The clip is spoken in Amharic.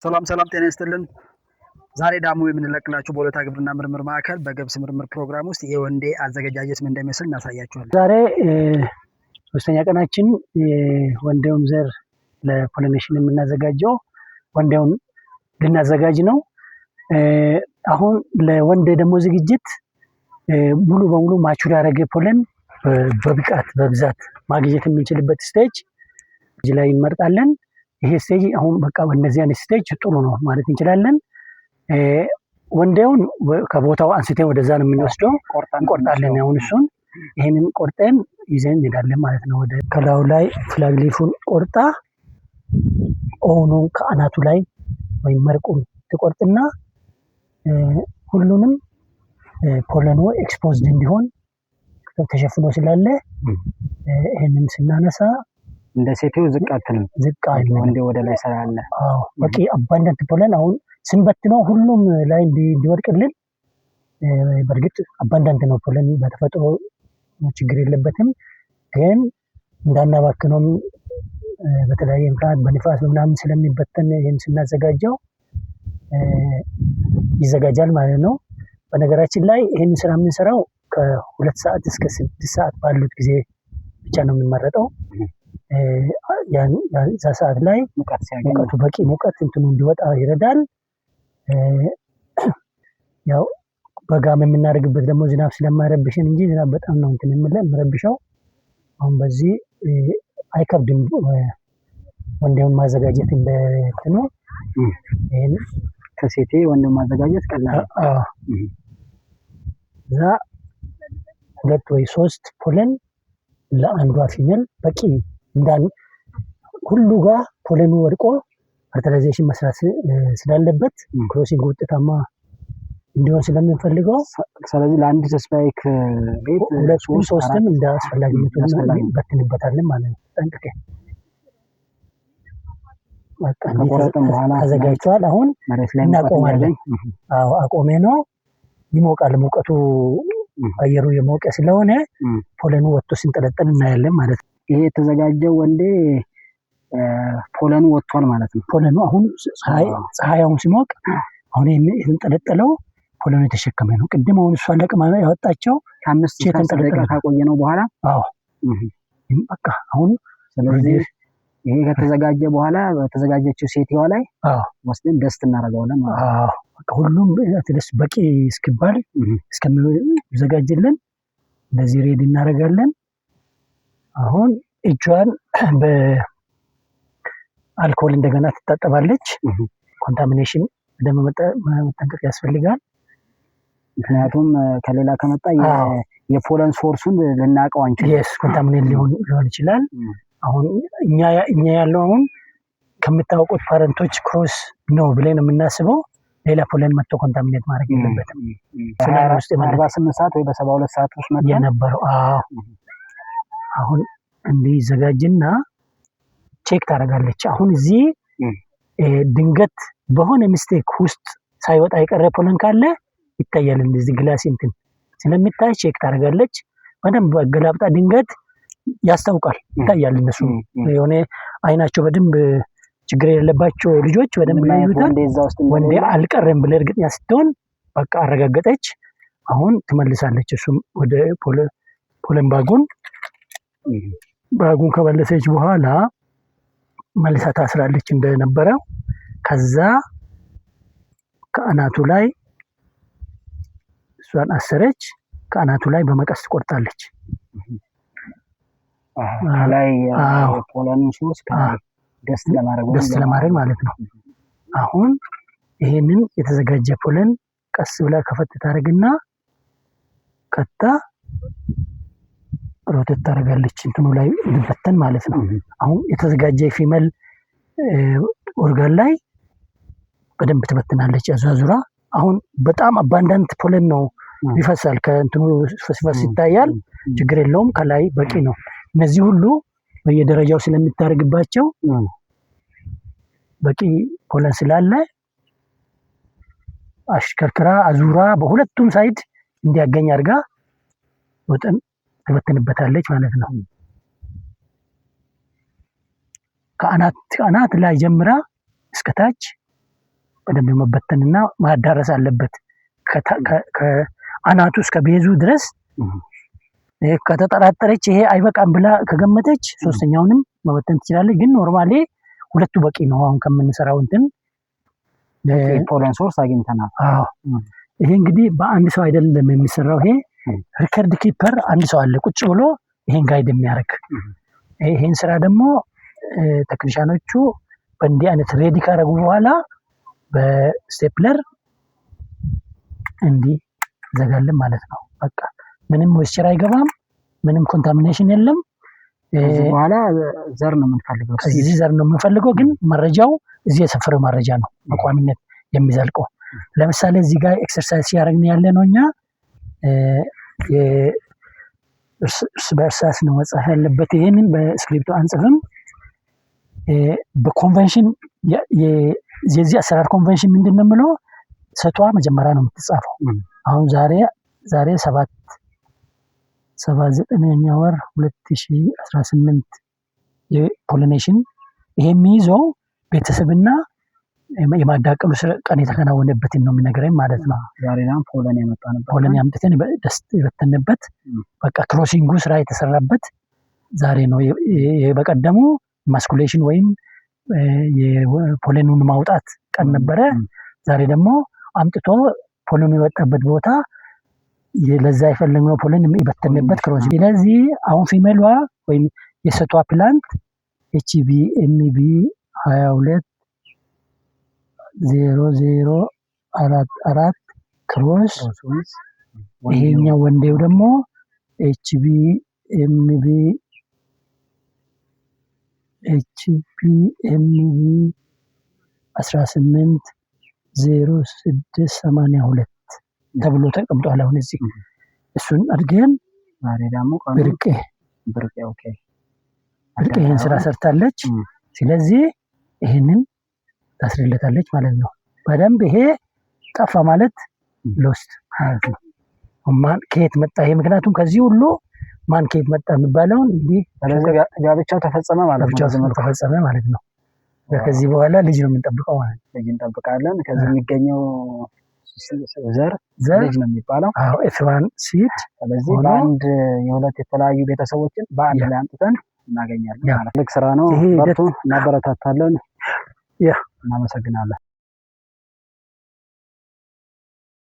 ሰላም ሰላም፣ ጤና ይስጥልን። ዛሬ ደግሞ የምንለቅላችሁ በሆለታ ግብርና ምርምር ማዕከል በገብስ ምርምር ፕሮግራም ውስጥ የወንዴ አዘገጃጀት ምን እንደሚመስል እናሳያችኋለን። ዛሬ ሶስተኛ ቀናችን የወንዴውን ዘር ለ pollination የምናዘጋጀው ወንዴውን ልናዘጋጅ ነው። አሁን ለወንዴ ደግሞ ዝግጅት ሙሉ በሙሉ mature ያደረገ pollen በብቃት በብዛት ማግኘት የምንችልበት stage ላይ እንመርጣለን። ይሄ stage አሁን በቃ እነዚህ አይነት stage ጥሩ ነው ማለት እንችላለን። ወንዴውን ከቦታው አንስተን ወደዛ ነው የምንወስደው። እንቆርጣለን። አሁን እሱን ይሄንን ቆርጠን ይዘን እንሄዳለን ማለት ነው። ወደ ከላዩ ላይ flag leaf ኡን ቆርጣ awn ኡን ከአናቱ ላይ ወይም መርቁን ትቆርጥና ሁሉንም pollen ኑ exposed እንዲሆን ተሸፍኖ ስላለ ይሄንን ስናነሳ እንደ ሴቴው ዝቅ አትልም። ዝቅ አይልም። ወንዴ ወደ ላይ ስላለ። አዎ፣ በቂ abundant pollen አሁን ስንበትነው ሁሉም ላይ እንዲወድቅልን። በእርግጥ abundant ነው pollen፣ በተፈጥሮ ችግር የለበትም። ግን እንዳናባክነውም በተለያየ ምክንያት በንፋስ በምናምን ስለሚበተን ይህን ስናዘጋጀው ይዘጋጃል ማለት ነው። በነገራችን ላይ ይህንን ስራ የምንሰራው ከ2 ሰዓት እስከ 6 ሰዓት ባሉት ጊዜ ብቻ ነው የሚመረጠው። እዛ ሰዓት ላይ ሙቀት ሲያገኝ ሙቀቱ በቂ ሙቀት እንትኑ እንዲወጣ ይረዳል። ያው በጋም የምናደርግበት ደግሞ ዝናብ ስለማይረብሽን እንጂ ዝናብ በጣም ነው እንትን የሚረብሸው። አሁን በዚህ አይከብድም ወንዴውን ማዘጋጀት እንደ እንትኑ ይሄን ከሴቴ ወንዴውን ማዘጋጀት ቀላል ነው። አዎ፣ እዛ ሁለት ወይ ሶስት pollen ለአንዷ female በቂ እንዳን ሁሉ ጋር pollen ኑ ወድቆ fertilization መስራት ስላለበት crossing ውጤታማ እንዲሆን ስለምንፈልገው። ስለዚህ ለአንድ spike ቤት ሁለቱም ሶስት ሶስትም አራት እንደ አስፈላጊነቱ አስፈላጊ በትንበታለን ማለት ነው። ጠንቅቄ በቃ እንዲህ ከቆረጥን በኋላ ተዘጋጅቷል። አሁን መሬት ላይ ሙቀት እናቆማለን። እንዲያገኝ። አዎ፣ አቆሜ ነው፣ ይሞቃል። ሙቀቱ አየሩ የሞቀ ስለሆነ pollen ኑ ወጥቶ ሲንጠለጠል እናያለን ማለት ነው። ይሄ የተዘጋጀው ወንዴ pollen ኑ ወጥቷል ማለት ነው። Pollen ኑ አሁን ፀሐይ አሁን ሲሞቅ አሁን የተንጠለጠለው pollen ኑ የተሸከመ ነው። ቅድም አሁን እሷን ለቅማ ያወጣቸው ከ5 እስከ 10 ደቂቃ የተንጠለጠለ ካቆየ ነው በኋላ። አዎ፣ በቃ አሁን ስለዚህ ይሄ ከተዘጋጀ በኋላ በተዘጋጀችው ሴትዋ ላይ ወስደን dust እናደርገዋለን ማለት ነው። አዎ፣ በቃ ሁሉም at least በቂ እስኪባል እስከሚዘጋጅልን እንደዚህ ready እናደርጋለን። አሁን እጇን በአልኮል እንደገና ትታጠባለች። Contamination በደንብ መጠንቀቅ ያስፈልጋል። ምክንያቱም ከሌላ ከመጣ የ pollen source ኡን ልናውቀው አንችልም። Yes፣ contaminate ሊሆን ይችላል። አሁን እኛ ያለው አሁን ከምታውቁት parent ኦች cross ነው ብለን የምናስበው ሌላ pollen መጥቶ contaminate ማድረግ የለበትም። ስላለ ውስጥ የመለጠ 48 ሰዓት ወይ በ72 ሰዓት ውስጥ መጥተን የነበረው፣ አዎ። አሁን እንዲህ ይዘጋጅና check ታደርጋለች። አሁን እዚህ ድንገት በሆነ mistake ውስጥ ሳይወጣ የቀረ pollen ካለ ይታያል። እንደዚህ glassy እንትን ስለሚታይ check ታደርጋለች። በደንብ አገላብጣ ድንገት ያስታውቃል፣ ይታያል። እነሱ የሆነ አይናቸው በደንብ ችግር የሌለባቸው ልጆች በደንብ ምንም አይነት ያዩታል። ወንዴ እዛ ውስጥ ወንዴ እንደሌለ አልቀረም ብለህ እርግጠኛ ስትሆን በቃ አረጋገጠች። አሁን ትመልሳለች። እሱም ወደ pollen bag ኡን bag ኡን ከመለሰች በኋላ መልሳ ታስራለች እንደነበረው። ከዛ ከአናቱ ላይ እሷን አሰረች። ከአናቱ ላይ በመቀስ ትቆርጣለች። ከላይ አዎ። Pollen source ከላይ dust ለማድረግ ወይም Dust ለማድረግ ማለት ነው። አሁን ይሄንን የተዘጋጀ pollen ቀስ ብላ ከፈት ታደርግና ከታ rotate ታደርጋለች እንትኑ ላይ እንዲበተን ማለት ነው። አሁን የተዘጋጀ የ female organ ላይ በደንብ ትበትናለች አዟዙራ። አሁን በጣም abundant pollen ነው፣ ይፈሳል። ከእንትኑ ፍስፈስ ይታያል። ችግር የለውም። ከላይ በቂ ነው። እነዚህ ሁሉ በየደረጃው ስለሚታረግባቸው በቂ pollen ስላለ አሽከርክራ አዙራ በሁለቱም side እንዲያገኝ አድርጋ ወጠን ትበትንበታለች ማለት ነው። ከአናት አናት ላይ ጀምራ እስከ ታች። በደንብ መበተንና ማዳረስ አለበት። ከአናቱ እስከ base ኡ ድረስ ከተጠራጠረች፣ ይሄ አይበቃም ብላ ከገመተች ሶስተኛውንም መበተን ትችላለች። ግን normally ሁለቱ በቂ ነው። አሁን ከምንሰራው እንትን Pollen source አግኝተናል። አዎ፣ ይሄ እንግዲህ በአንድ ሰው አይደለም የሚሰራው። ይሄ record keeper አንድ ሰው አለ ቁጭ ብሎ ይሄን guide የሚያደርግ። ይሄን ስራ ደግሞ ቴክኒሻኖቹ በእንዲህ አይነት ready ካደረጉ በኋላ በ stapler እንዲህ ዘጋለን ማለት ነው። በቃ ምንም moisture አይገባም፣ ምንም contamination የለም። ከዚህ በኋላ ዘር ነው የምንፈልገው። ከዚህ ዘር ነው የምንፈልገው፣ ግን መረጃው እዚህ የሰፈረው መረጃ ነው በቋሚነት የሚዘልቀው። ለምሳሌ እዚህ ጋር exercise ሲያደርግን ያለ ነው፣ እኛ እርስ በእርሳስ ነው መጻፍ ያለበት። ይሄንን በእስክሪብቶ አንጽፍም። በኮንቨንሽን፣ የዚህ አሰራር ኮንቨንሽን ምንድን ነው የምለው፣ ሰቷ መጀመሪያ ነው የምትጻፈው። አሁን ዛሬ 7 7 9ኛ ወር 2018 የ pollination ይሄ የሚይዘው ቤተሰብና የማዳቀሉ ቀን የተከናወነበትን ነው የሚነግረኝ ማለት ነው። ዛሬ ደግሞ pollen ያመጣንበት Pollen አምጥተን የበተንበት፣ በቃ crossing ኡ ስራ የተሰራበት ዛሬ ነው። በቀደሙ emasculation ወይም የ pollen ኑን ማውጣት ቀን ነበረ። ዛሬ ደግሞ አምጥቶ pollen ኑ የወጣበት ቦታ ለዛ የፈለግነው pollen የበተንበት cross። ስለዚህ አሁን female ሏ ወይም የሴቷ plant HBMB 220044 cross፣ ይሄኛው ወንዴው ደግሞ HBMB 180682 ተብሎ ተቀምጧል። አሁን እዚህ እሱን አድርገን ዛሬ ደግሞ ብርቄ ብርቄ okay። ብርቄ ይህን ስራ ሰርታለች። ስለዚህ ይህንን ታስርለታለች ማለት ነው። በደንብ ይሄ ጠፋ ማለት lost ማለት ነው። ማን ከየት መጣ ይሄ? ምክንያቱም ከዚህ ሁሉ ማን ከየት መጣ የሚባለውን እንዲህ ስለዚህ ጋብቻው ተፈጸመ ማለት ነው። ጋብቻው ተፈጸመ ማለት ነው። ከዚህ በኋላ ልጅ ነው የምንጠብቀው ማለት ነው። ልጅ እንጠብቃለን። ከዚህ የሚገኘው ዘር ዘር ልጅ ነው የሚባለው። አዎ፣ F1 seed። ስለዚህ በአንድ የሁለት የተለያዩ ቤተሰቦችን በአንድ ላይ አምጥተን እናገኛለን ማለት ነው። ትልቅ ስራ ነው። በርቱ፣ እናበረታታለን። እናመሰግናለን።